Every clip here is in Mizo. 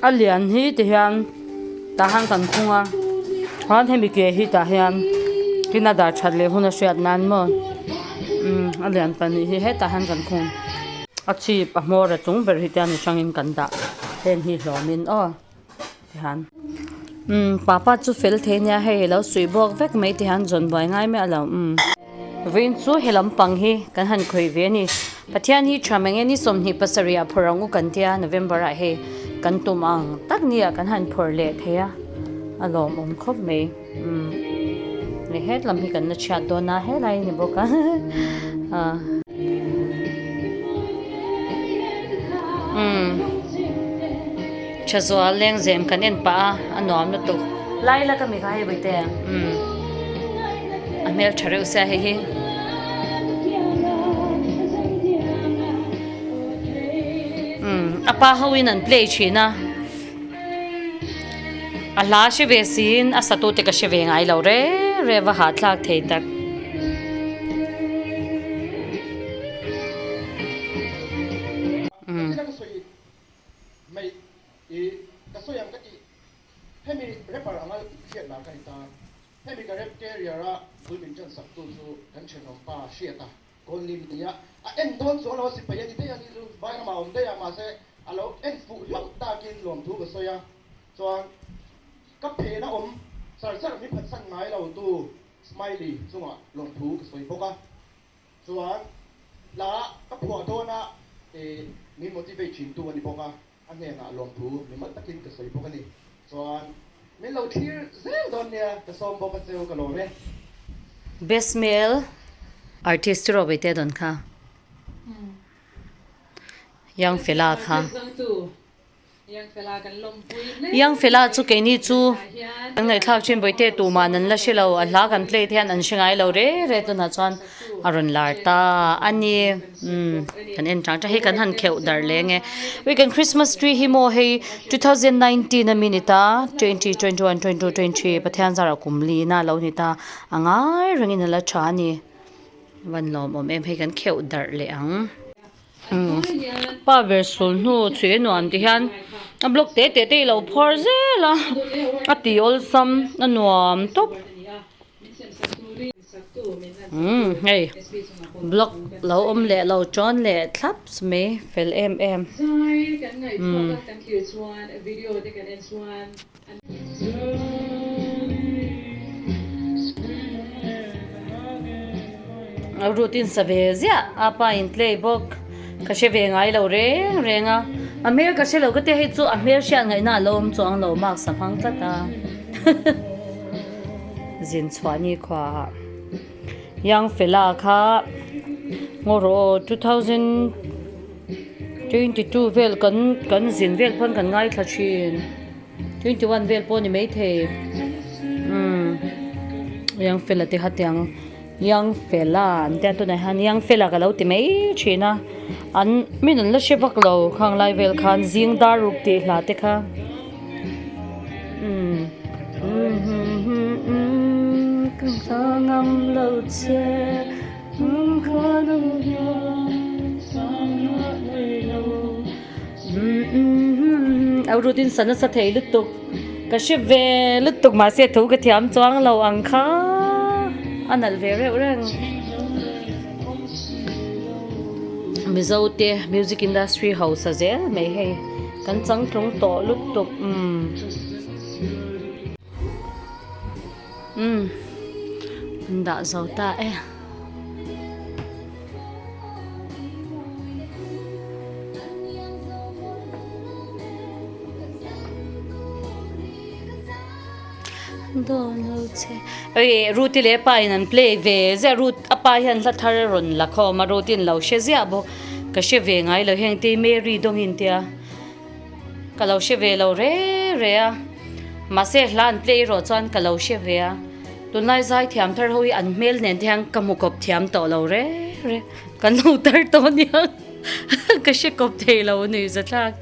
A lian hi ti hian tah hian kan khung a chuan hemi ke hi tah hian tin a dah that leh hun a hriat nan maw umm a lian pahnih hi hetah hian kan khung a chhip a hmawr a chung ber hi te a ni hrangin kan dah heng hi hlawmin aw tihian umm papa chu fel thei ania hei alo suih bawk vek mai tihian zawn buai ngai miah lo umm. Vawiin chu he lampang hi kan han khawih ve a ni. Pathian hi tha mang e ni 27 ah phawrh ang u kan tia November ah hei kan tum ang tak ni ah kan han phawrh leh thei a, a lawmawm khawp mai. Umm leh het lam hi kan la chhiat dawn a helai a ni bawk a ah. Umm tha zual lengzem kan en pah a, a nuam lutuk. Lai la ka mi kha hei vawitea umm. A hmel tha reuh sia hei hi. Umm a pa ho in an play thin a a hla hre ve siin a satu te ka hre ve ngai lo reng reng va hahthlak thei tak. Umm. Hemi ka rap carrier a bul min ṭan sak tu chu kan ṭhenawm pa Hriata Kawlni ni a, a en dawn chuang lo a sipai a ni daih a ni chu vai ramah a awm daih a mahse a lo en fuh hlauh takin lawmthu ka sawi a chuan ka phen a awm char char min phatsan ngai lo tu Smiley chungah lawmthu ka sawi bawk a chuan hla ka phuah dawn a min motivate thin tu a ni bawk a. A hnenah lawmthu mimal takin ka sawi bawk a ni. Chuan min lo thlir zel dawn nia, ka sawm bawk a cheu ka lawm e. Best male artist chu Robbie te dawn kha. Young fella kha. Young fella chu keini chu kan ngaihthlak thin Bawihte tumah an la hre lo, a hla kan play te hian an hre ngai lo re re tunah chuan a rawn lar ta a ni. Umm kan en chang chang hei kan han kheuh darh leh nge ui kan Christmas tree hi maw hei 2019 a mi ni ta 20 21 22 23 Pathian zarah kum li na lo ni ta a ngai rengin a la tha a ni van lawmawm em hei kan kheuh darh leh ang umm pa ber sul hnu chhui a nuam ti hian a block te te te i lo phawr zel a a ti awlsam a nuam tawp. Umm hei block lo awm leh lo tawn leh thlap mai fel em em umm. Routine sa ve ziah a pa in play bawk ka hre ve ngai lo reng reng a a hmel ka hre lo ka tia hei chu a hmel hriat ngaihna a lo awm chuang lo mask a hmang tlat a. Zin chhuah ni khua ah Young Fella kha ngaw rawh aw 2022 vel kan kan zin vel pawn kan ngaithla thin 21 vel pawh a ni maithei umm Young Fella te kha tiang Young Fella an tia tunah hian Young Fella ka lo ti mai thin a an min an la hre vak lo khang lai vel khan zing dar ruk tih hla te kha. Au rutin sa nasa thei lutuk ka hre ve lutuk mahse thu ka thiam chuang lo ang kha a nalh ve reuh reng Mizo te music industry hausa zel mai hei. Kan changtlung tawh lutuk umm umm an dah zo ta e. Oi Ruth-i leh a pa in an play ve ziah Ruth a pa hian hla thar a rawn la khawm a Ruth-in lo hre ziah bawk. Ka hre ve ngai lo heng te Mary dawngin tia ka lo hre ve lo re re a mahse hla an play erawh chuan ka lo hre ve a tunlai zai thiam thar ho hi an hmel nen te hian ka hmu kawp thiam tawh lo re re kan lo tar tawh nia ka hre kawp thei lo a ni zathlak.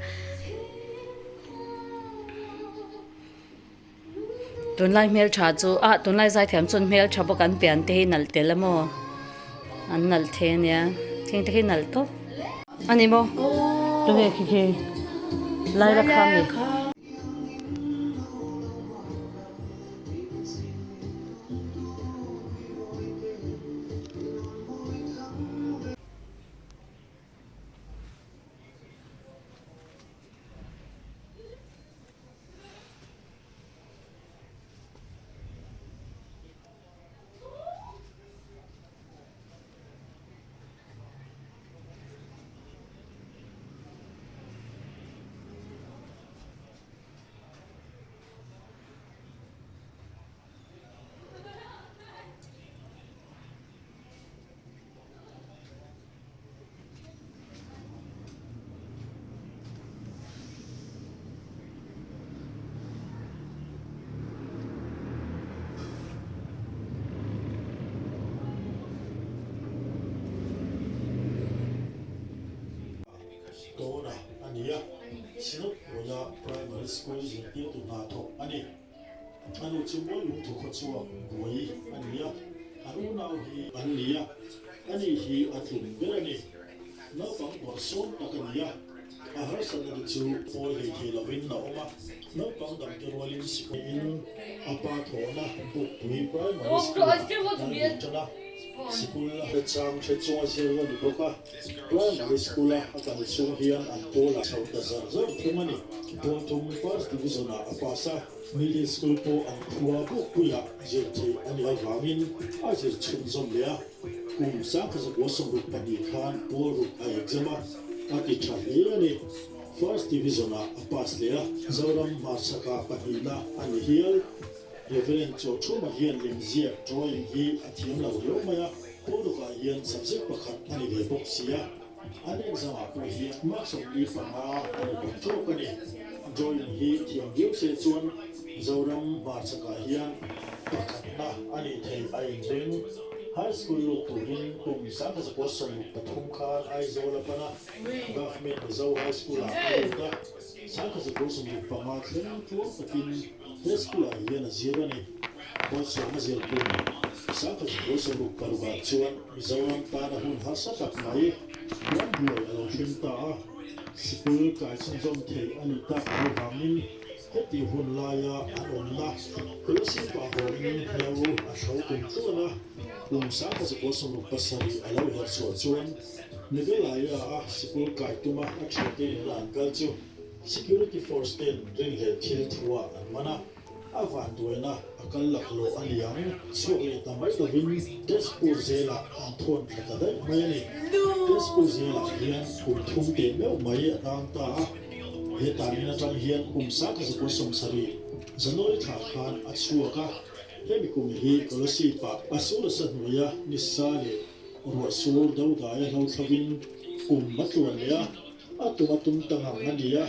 Tunlai hmeltha chu ah tunlai zaithiam chuan hmeltha bawk an pian te hi nalh tel a maw an nalh thei a nia thing te khi nalh tawp a ni maw tunge khi khi lai la kha mi. ni a, Synod hnuaia Primary School zirtirtu hna thawk a ni. A nu chu Mualung thukhaw chhuak buai a ni a, an unau hi an ni a, ani hi a tlum ber a ni. Naupang bawrhsawm tak a ni a, a harsatna te chu pawl hlei thei lovin a awm a, naupang dangte rualin sikul-in a pa thawhna Bukpui Primary School-ah an lut tan a, sikul a hlechang hre chunga zir a ni bawk a. Primary School-a a kal chhung hian an pawl a chho ta zar zar thung a ni. Pawl thum First Division-ah a pass a, Middle School pawh an khua bukpuiah zir theih a nih avangin a zir chhunzawm leh a. Kum 1962 khan pawl ruk a exam a, a ti tha hle a ni. First Division-ah a pass leh a, Zoram hmarchhakah pahnihna a ni hial. Reverend Chawthuma hian lemziak, drawing, hi a thiam lo riau mai a. Pawlukah hian subject pakhat a ni ve bawk si a, an exam-ah pawh hian mark 45 a ni bawk tawk a ni. Drawing hi thiam viau se chuan Zoram hmarchakah hian pakhatna a nih theih a inring. High School lut turin kum 1963 khan Aizawl a pan a, Government Mizo High School-ah a lut a, 1965 thleng tluang takin he school-ah hian a zir a ni. Bawlsawma zir kum 1966 ah chuan Mizoram tana hun harsa tak mai ram buai a lo thleng ta a, sikul kai chhunzawm theih a nih tak loh vangin heti hun laia an awmna Kolasib ah hawin hlo a hro kum tluan a, kum 1967 a lo herh chhuah chuan Meghalaya a sikul kai tuma a thiante nena an kal chu Security Force ten rinhlelh thil thu ah an man a. A vanduaina a kal laklawh a ni ang. Chhuak leh ta mai lovin Tezpur zelah an thawn thla ta daih mai a ni. Tezpur zelah hian kum thum teh meuh mai a tang ta a. He tanin atang hian kum 1970 January thla khan a chhuak a. Hemi kum hi Kolosip-ah a sur a sa hnuaia nisa leh ruah sur dodai a hlo thlovin kum a tluan leh a. A tum a tum ta ngang a ni a,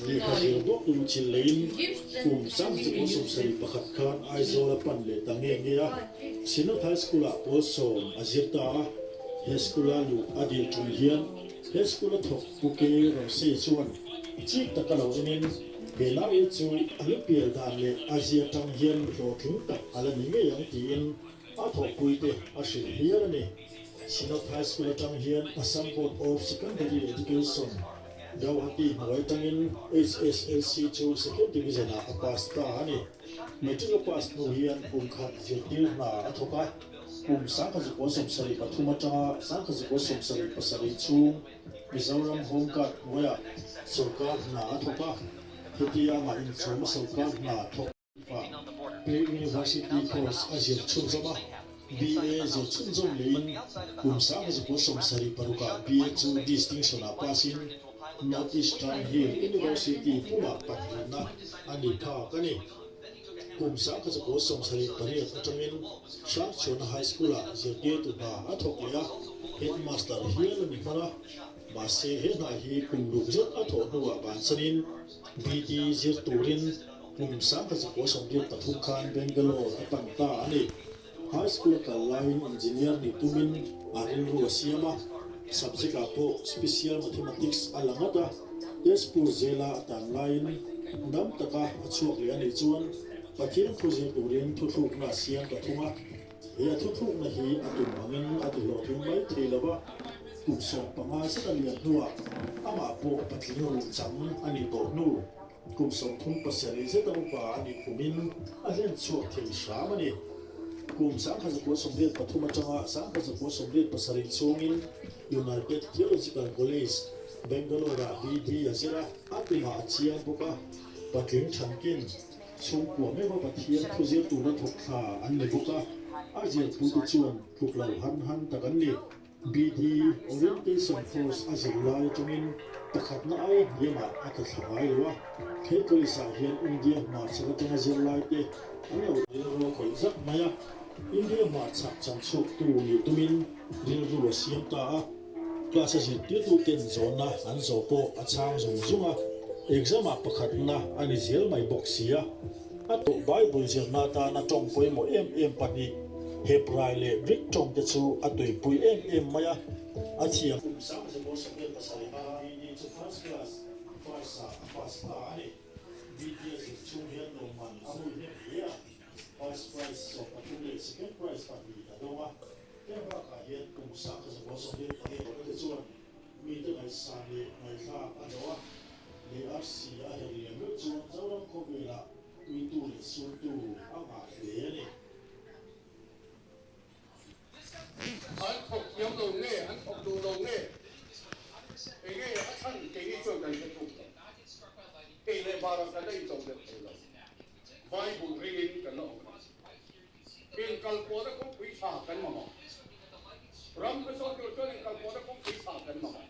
lehkha zir bawk luhchilh leiin kum 1971 khan Aizawl a pan leh ta nge nge a, Synod High School-ah pawl sawm a zir ta a, he school-a luh a dil tum hian he school-a thawk Pu K. Rosei chuan chik taka lo enin he lai chu a lu pial dan leh a zia tang hian mi hlawhtling tak a la ni ngei ang tiin a thawhpuite a hrilh hial a ni. Synod High School atang hian Assam Board of Secondary Education, Gauhati hnuai atangin HSLC chu Second Division ah a pass ta a ni. Matric a pass hnu hian kum khat zirtir hna a thawk a, kum 1973 atanga 1977 chhung Mizoram Home Guard hnuaiah sawrkar hna a thawk a, hetia amah inchawm a sawrkar hna thawk. Pre-University course a zir chhunzawm a, BA zir chhunzawm lehin kum 1976 ah BA chu distinction ah pass in North Eastern Hill University pumah pahnihna a ni phak a ni. Kum 1978 atangin Hrangchhuana High School ah zirtirtu hna a thawk leh a, headmaster hial a ni hman a, mahse he hna hi kum ruk zet a thawh hnuah bansanin BD zir turin Kum 1973 khan Bangalore a pan ta a ni. High school a kal laiin engineer nih tumin a rilru a siam a, subject ah pawh special mathematics a la ngat a. Tezpur zela a tan laiin dam taka a chhuak leh a nih chuan Pathian thu zir turin thuthlukna a siam ta thung a. He a thuthlukna hi a tum angin a ti hlawhtling mai thei lo va, kum 15 zet a lian hnuah amah pawh patling ruh chang a nih tawh hnu. Kum 37 zeta upa a nih kumin a hlen chhuak thei hram a ni. Kum 1993 atanga 1987 chhungin United Theological College, Bangalore-ah BD a zir a, a tumah a chiang bawk a, patling thankin chhungkua meuha Pathian thu zir tura thawk thla an ni bawk a, a zirpuite chuan tluk lo han han tak an ni. BD Orientation Course a zir lai atangin pakhatna aia hniamah a tla thla ngai lo a, he college-ah hian India hmarchhak atanga zirlaite an lo rilru a khawih zak mai a, India hmarchhak chanchhuaktu nih tumin rilru a siam ta a, class a zirtirtuten zawnna an zawh pawh a chhang zung zung a, exam-ah pakhatna a ni zel mai bawk si a. A tuh Bible zirna atana tawng pawimawh em em pahnih, Hebrai leh Greek tawng te chu a tuipui em em mai a, a thiam. Kum 1977 a BD chu first class. First ah a pass ta a ni. BTS zir chhung hian lawmman a hui hnem hle a, First Prize 13 leh Second Prize pahnih a dawng a. Heng bakah hian kum 1998 tawhna te chuan mite ngaihsan leh ngaihthlak a hlawh a, leh arsi a her liam meuh chuan Zoram khawvelah tuitu leh suntu a ngah hle a ni. An thawk thiam lo nge, an thawk duh lo nge, enge a chhan keini chuan kan hre thung lo. Kei leh Bara kan la inchawm deuh thei lo. Bible ringin kan la awm reng. Inkalpawhna kawngpui tha kan mamawh. Ram hmasawn tur chuan inkalpawhna kawngpui tha kan mamawh.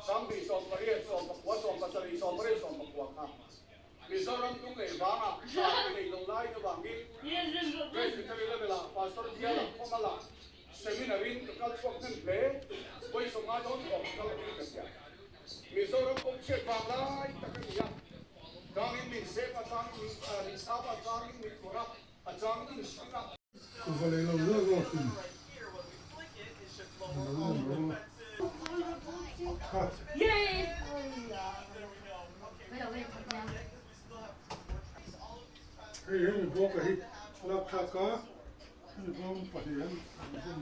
Sanghnih 18, 19, 17, 18, 19 kha Mizoram tung leh vangah tha ka neih loh lai avangin Presbytery level-ah Pastor Biala Khawmala Seminar-in ka kal chhuak hnem hle. Vawi 50 dawn tawh ka kal angin ka hria. Mizoram kawng chhiat vang lai tak a ni a, changin min sep a, changin min min chhap a, changin min phawrh a, a changin min hring a. Ka va lei lo zawk zawk thin. Ka lo en rawh. Hei hemi bawka hi lak thlak a, hemi bawm pahnih an bum.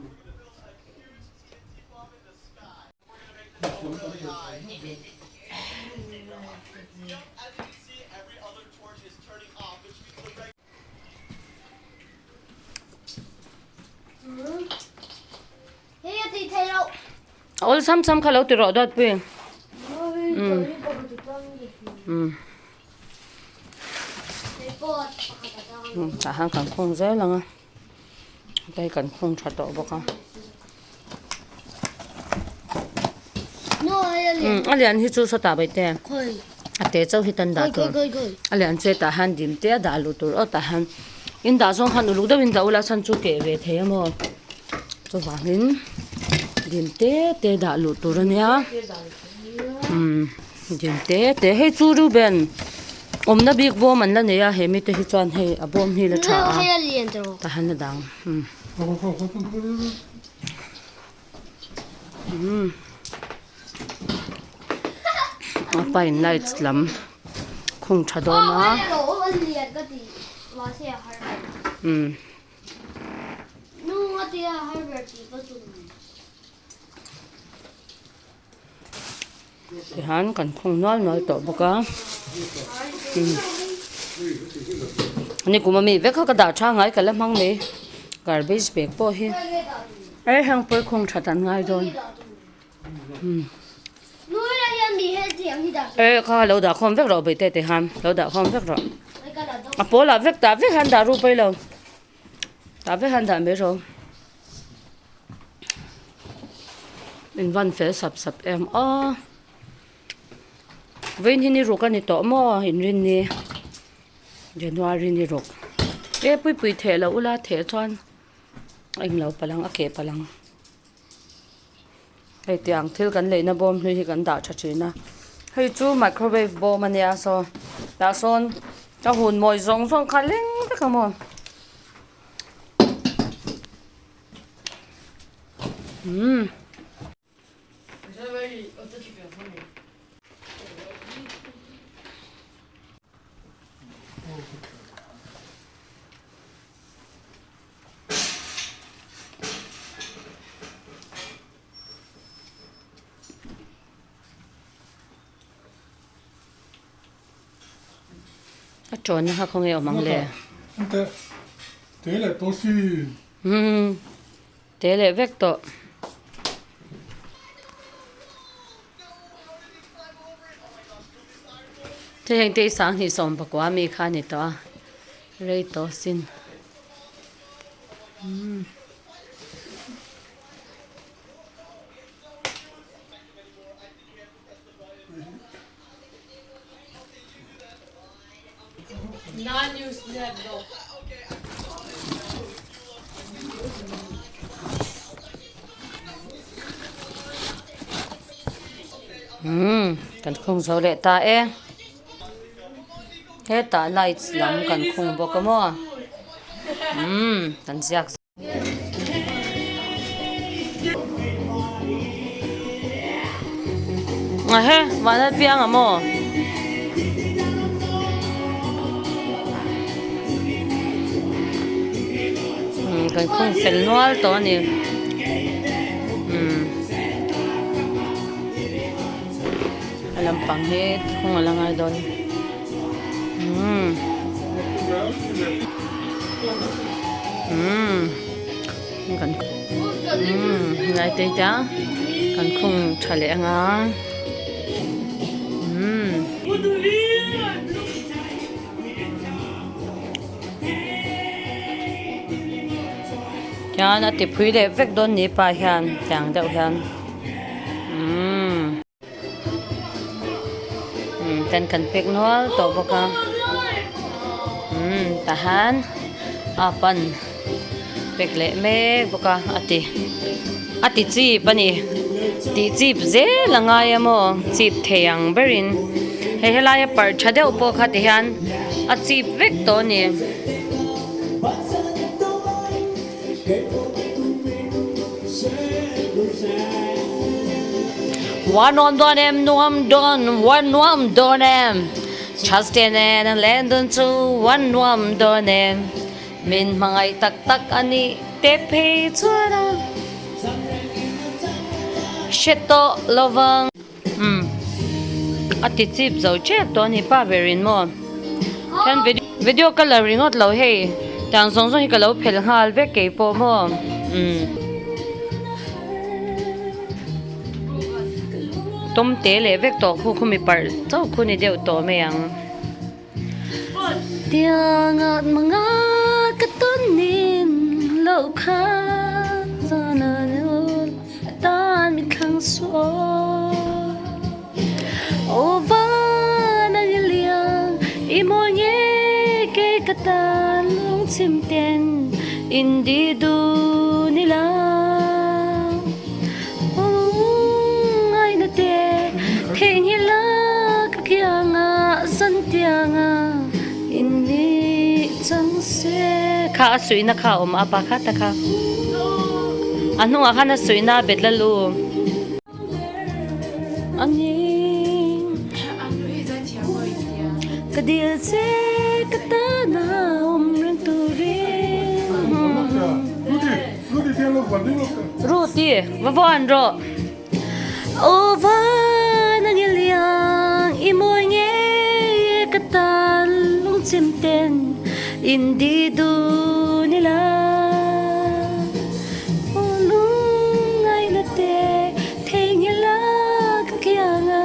Awlsam sam kha lo ti rawh dawt pui. Tah hian kan khung zel ang a, hei kan khung tha tawh bawk a. A lian hi chu sawtah baihte a te chauh hi tan dah tur a lian chu hetah hian dim te a dah luh tur aw tah hian in dah zawng khan uluk deuhin dah ula chhan chu keh ve thei a maw chuvangin dim te te dah luh tur a nia umm dim te te hei chu Reuben awmna bik bawm an la nei a he mite hi chuan hei a bawm hi la tha a tah hian a dang umm. A pain lights lam khung tha dawn a umm. Tihian kan khung nual nual tawh bawk a umm nikum ami vek kha ka dah tha ngai ka la hmang mai garbage bag pawh hi e heng pawi khung that an ngai dawn umm e kha lo dah khawm vek rawh bawihte tihian lo dah khawm vek rawh a pawl ah vek tah vek hian dah ru pawi lo tah vek hian dah mai rawh. In van fel sap sap em aw vawiin hi ni ruk a ni tawh maw inrin ni January ni ruk e puipui theh loh ula theh chuan a englo palh ang a keh palh ang hei tiang thil kan leina bawm hlui hi kan dah tha thin a hei chu microwave bawm a nia saw tah sawn a hun mawi zawng zawng kha leng vek a maw. Umm. A tawnna kha khawnge awm ang le? Te leh tawh si. Umm te leh vek tawh. Hei heng te hi sanghnih 19 mi kha a ni tawh a rei tawh sin. Umm. Umm kan khung zo leh ta e hetah lights lam kan khung bawk a maw umm kan ziak Ahe, vanah piang a maw? Kan khung fel nual tawh a ni. Umm a lampang hi khung a la ngai dawn. Umm umm kan umm ngai te te a kan khung tha leh anga umm. Hian a ti phui leh vek dawn ni pa hian tiang deuh hian umm umm ten kan pek nual tawh bawk a umm tahan a pan pek leh mek bawk a a ti a ti chip a ni tih chip zel a ngai a maw chip thei ang berin hei helaia parh tha deuh pawh kha ti hian a chip vek tawh a ni. One nuam dawn em nuam dawn one nuam dawn em Chastain nen an len dun chu one nuam dawn em Min hmangaih tak tak a nih te phei chuan a hre tawh lo vang. Umm a ti chip zo tep tawh a ni pa berin maw hian video ka la ringawt lo hei tiang zawng zawng hi ka lo phelh nghal vek kei pawh maw umm tawm te leh vek tawh khu khumi parh chauh khu ni deuh tawh mai ang. Tianga mga ka tunin lo kha zana tan mi thlang su o van a liang i mo nge ke ka tan lung chim ten in di du ni la ngai na te thei nge la ka kianga zan tianga in ni chang se kha a suihna kha a awm a pa kha ta kha a hnungah khan a suihna a bet la lu a ni ka dil che ka tana awm reng turin. Ruti va vawn rawh. Aw van a ngiliang i mawi ngei e ka tan lungchim ten in di dun ila. Aw lungngaihna te theihnghilh a ka kiang a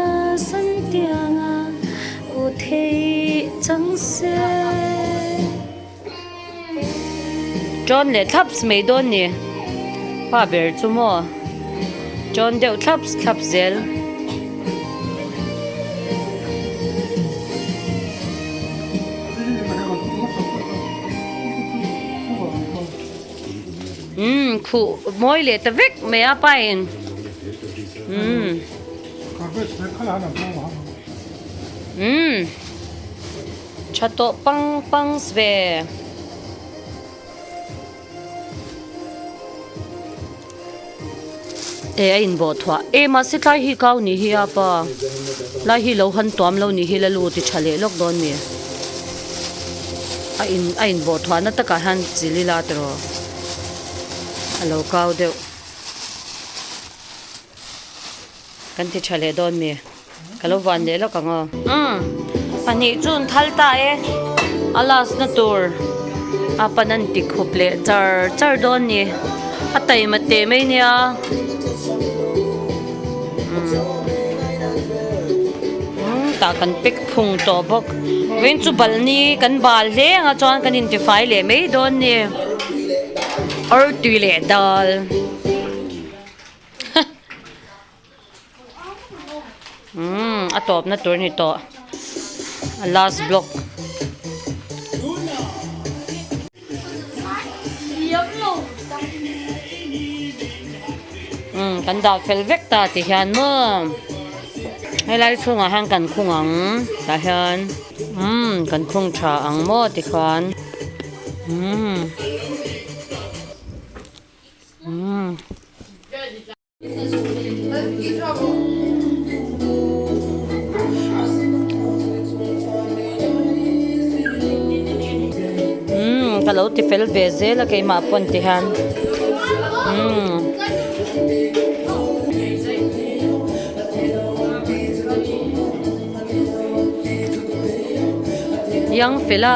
san tiang a aw theih chang se. Ṭawn leh thlaps mai dawn ni. Pa ber chu maw ṭawn deuh thlaps thlaps zel. Umm khuh mawi leh ta vek mai a pa in umm. Umm. Tha tawh pang pang ve. E a inbawh thuah e mahse tlai hi kau ni hi a pa lai hi lo han tuam lo ni hi la lu ti tha leh lawk dawn mi a in a inbawh thuah na takah hian chili la tiraw a lo kau deuh kan ti tha leh dawn mi. Ka lo van leh lawk ang aw. Umm pahnih chu an thal ta e a last na tur a pan an ti khup leh char char dawn ni a taima teh mai nia umm tah kan pack phung tawh bawk vawiin chu balhni kan bal hle ang a chuan kan intifai leh mai dawn ni artui leh dal. Umm a tawpna tur a ni tawh a last block. Umm kan dah fel vek ta ti hian maw helai chhungah hian kan khung ang tah hian umm kan khung tha ang maw tikhuan umm. Umm. Ka lo ti fel ve zel a keimah pawn ti hian umm. Young fella.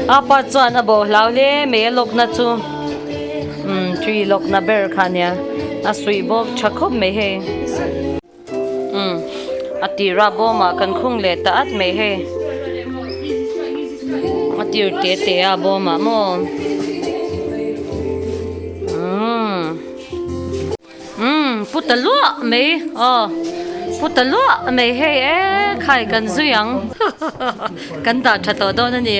A pa chuan a bawh hlau hle mai a lawkna chu umm tree lawkna ber kha a nia a suih bawk tha khawp mai hei umm a tira bawmah kan khung leh ta at mai hei a tir te te a bawmah maw umm. Umm pu ta luah mai aw pu ta luah mai hei e khai kan zui ang kan dah tha tawh dawn a ni.